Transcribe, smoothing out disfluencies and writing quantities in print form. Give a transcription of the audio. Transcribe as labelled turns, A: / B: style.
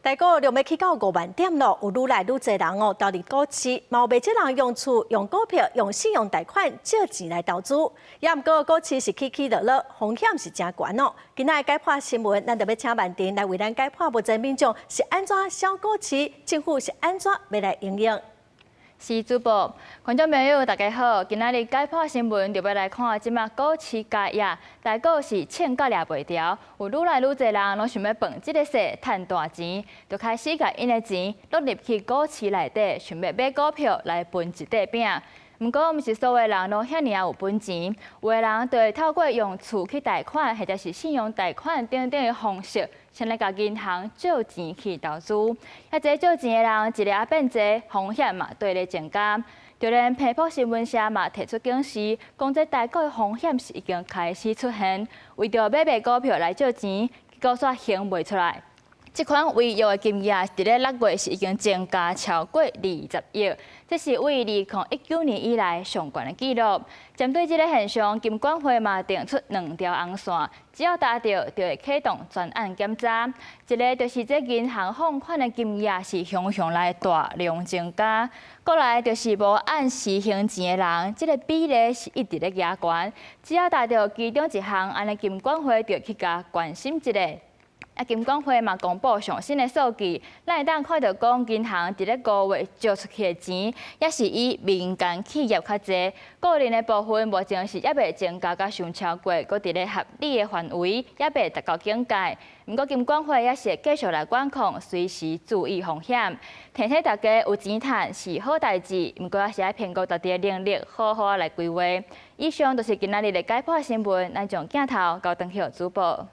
A: 台股量欲起到5萬點囉，有愈來愈濟人哦，投入股市，嘛有袂少人用厝、用股票、用信用貸款借錢來投資。也毋過股市是起起落落，風險是誠懸哦。今仔的解盤新聞，咱就欲請萬婷來為咱解盤，目前民眾是按怎痟股市，政府是按怎欲來因應？
B: 是主播，觀眾朋友大家好，今仔日解盤新聞就欲來看這馬股市交易，台股是穿甲掠袂牢，有愈來愈濟人攏想欲傍這个勢趁大錢，就開始共𪜶的錢落入去股市內底，想欲買股票來分一塊餅。毋過，毋是所有人攏遐爾仔有本錢，有的人就會透過用厝去貸款，或者是信用貸款等等的方式，先來共銀行借錢去投資。啊，這借錢的人一日仔變濟，風險嘛綴咧增加。就連彭博新聞社嘛提出警示，講這台股的風險是已經開始出現，為著買賣股票來借錢，結果煞還袂出來。這款違約的金額，佇咧6月是已經增加超過20億，這是對2019年以來上懸的紀錄。針對這个現象，金管會嘛定出兩條紅線，只要達到，就會啟動專案檢查。一个就是這銀行放款的金額是雄雄來大量增加，過來就是無按時還錢的人，這个比例是一直咧加懸。只要達到其中一項，按呢金管會就去共關心一下。啊，金管會嘛公布上新的數據，咱會當看著講銀行佇咧5月借出去的錢，也是以民間企業較濟，個人的部分目前是猶未增加甲傷超過，閣佇咧合理的範圍，猶未達到警戒。毋過金管會也是會繼續來管控，隨時注意風險。提醒大家有錢趁是好代誌，毋過也是愛評估家己的能力，好好來規劃。以上就是今仔日的解盤新聞，咱將鏡頭交轉予主播。